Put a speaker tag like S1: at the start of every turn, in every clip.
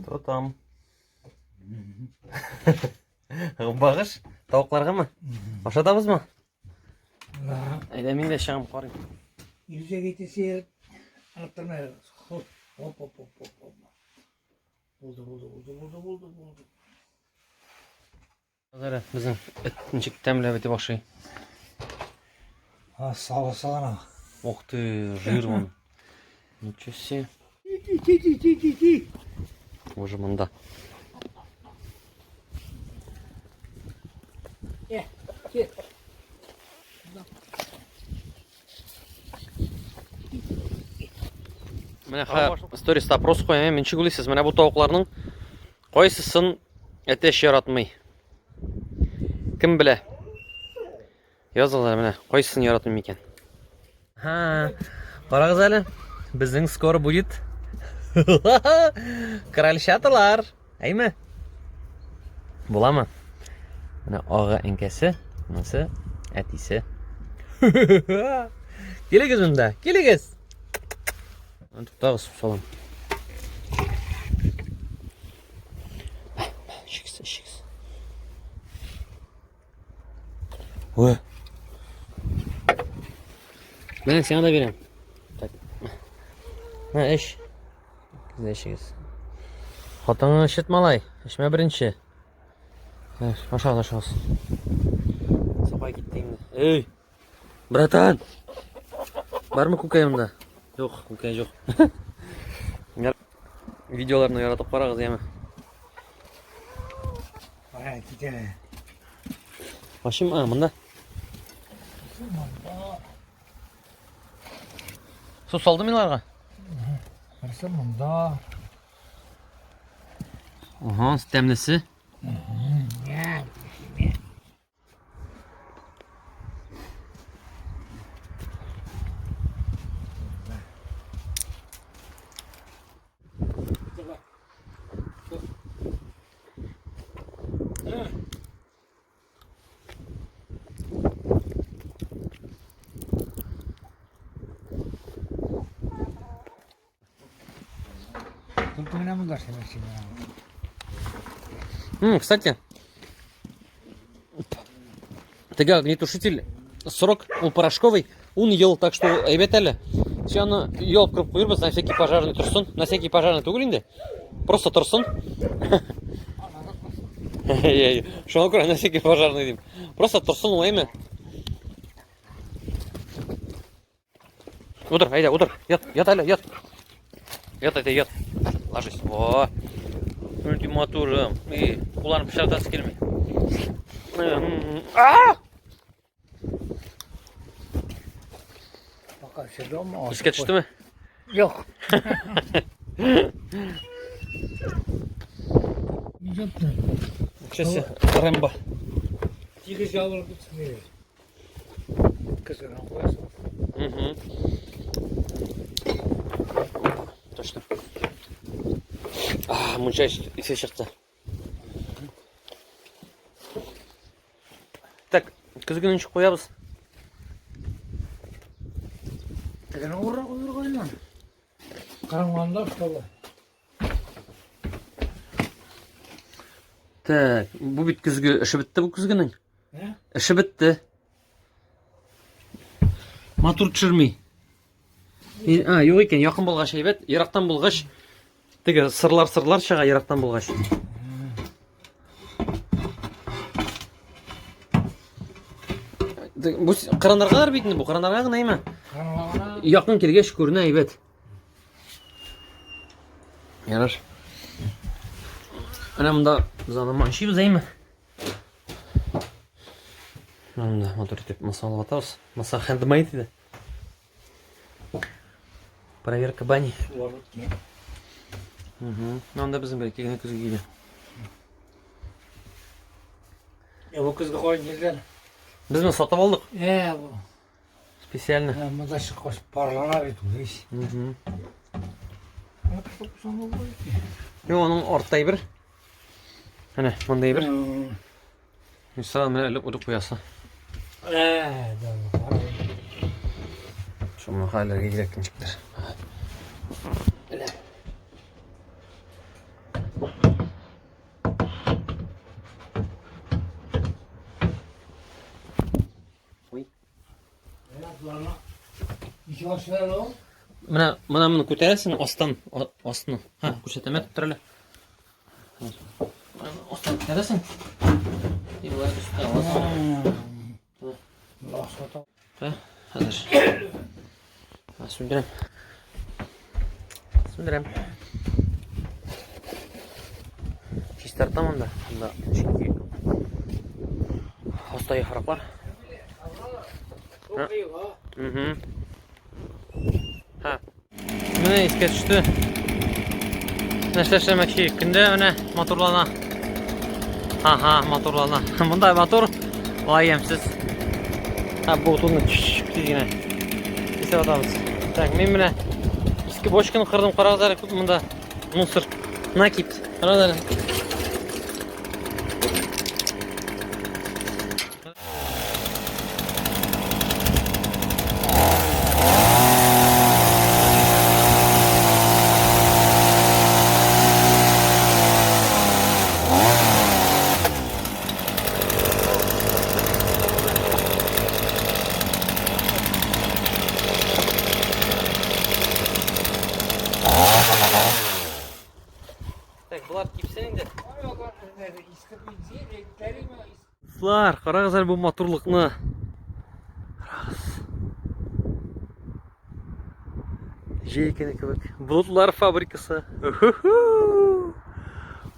S1: Тотам. Багыш, тавыкларгамы? Ашатабызмы? Әйдә, мин дә чыгам, карыйм.
S2: Йөзә китесе алып тормай. Хоп, хоп, хоп, хоп, хоп, хоп. Булды, булды, булды, булды, булды, булды.
S1: Хәзер безнең эт ничек тәмләп итеп ашый.
S2: А, салы сагына.
S1: Ух ты, жир он. Ничего себе.
S2: Ти, ти, ти, ти, ти, ти.
S1: Уже монда.
S2: Э, ти.
S1: Менә хә сториста опрос куям, ничек уйлыйсыз, менә бу тавыкларның кайсысын әтәч яратмый? Кем белә? Языгыз әле менә, кайсысын яратмый микән? Ха, карагыз әле, безнең скоро будет крольчаталар. Әйме? Буламы? Менә ага әнкәсе, монысы әтисе. Килегез монда, килегез. Туктагыз, салам. Эчегез, эчегез. Ой. Менә сиңа да бирәм. Так. Мә, эч. Сез эчегез. Хатыныңны эчет, малай. Эчмә беренче. Ашагыз, ашагыз. Сапай китте инде. Эй! Братан! Бармы күкәй монда? Юк, күкәй юк. Видеоларны яратып карагыз, яме.
S2: Ай, китә.
S1: Ашым, а, монда. Су салдым мин аларга.
S2: Берсе монда.
S1: Ага, тәмлесе. Кстати, теге огнетушитель срок ул порошковый, ун ел, так что әйбәт әле. Син аны өйгә алып кереп куербыз, на всякий пожарный торсын. На всякий пожарный түгел инде. Просто торсын. Шуңа күрә на всякий пожарный дим. Просто торсын ул, әйме? Утыр, әйдә, утыр. Ят, ят әле, ят. Ят, әйдә, ят. Ложись. О. Үлти матурым. И, кулларын пычратасы килми. А!
S2: Пока все дома.
S1: Искә төштеме?
S2: Юк. Ничего.
S1: Ничего Рэмбо.
S2: Тигез ябылып бетсен. Кызына куясың.
S1: Угу. Точно. А, мунча исе чыкты. Так, көзгене ничек куябыз?
S2: Тегене урра куярга инде. Караңганда чтобы.
S1: Так, бу бит көзге, эше бетте бу көзгенең.
S2: Ә?
S1: Эше бетте. Матур төшерми. А, юк икән, якын булгач әйбәт, ерактан булгач теге сырлар-сырлар чыга ерактан булгач. Бу кыранаргалар бит инде бу, кыранарга гына әйме?
S2: Караңгы.
S1: Якын килгәч күренә әйбәт. Ярар. Менә монда без аны манчыйбыз әйме? Монда матур итеп масалап атабыз. Маса handmade иде. Проверка бани. Угу. Анда безнең бер генә көзге килә.
S2: Ә бу көзге кайдан килгән?
S1: Без моны сатып алдык.
S2: Ә, бу.
S1: Специально.
S2: Ә, монда чыккач парлана бит ул, ич.
S1: Угу. Юк, аның артта бер. Әнә, монда бер. Мисал менә элеп утып куясы.
S2: Ә, да.
S1: Шуны хәлләргә кирәк ничектер. Элә.
S2: Ничек ачыла әле ул?
S1: Менә менә моны күтәрәсең астан, астны. Һа, күрсәтәм, тотыр әле. Астан күтәрәсең. И болай өстенә аласың. Һа, хәзер. Сүндерәм. Сүндерәм. Чистартам анда. Анда чөнки аста яфраклар. Угу. Һа. Менә искә төште. Нәрсә эшләмәкче? Көндә менә матурлана. Ага, матурлана. Монда матур, алай ямьсез. Һа, бу туны тиз генә кисеп атабыз. Так, мин менә иске бочканы кырдым, карагыз әле күп монда мусор. Накипь. Карагыз әле. Так, болар кипсен инде. Дуслар, карагыз әле бу матурлыкны. Карагыз. Җәй көне кебек. Болытлар фабрикасы.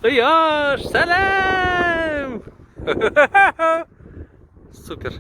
S1: Кояш, сәлам! Супер.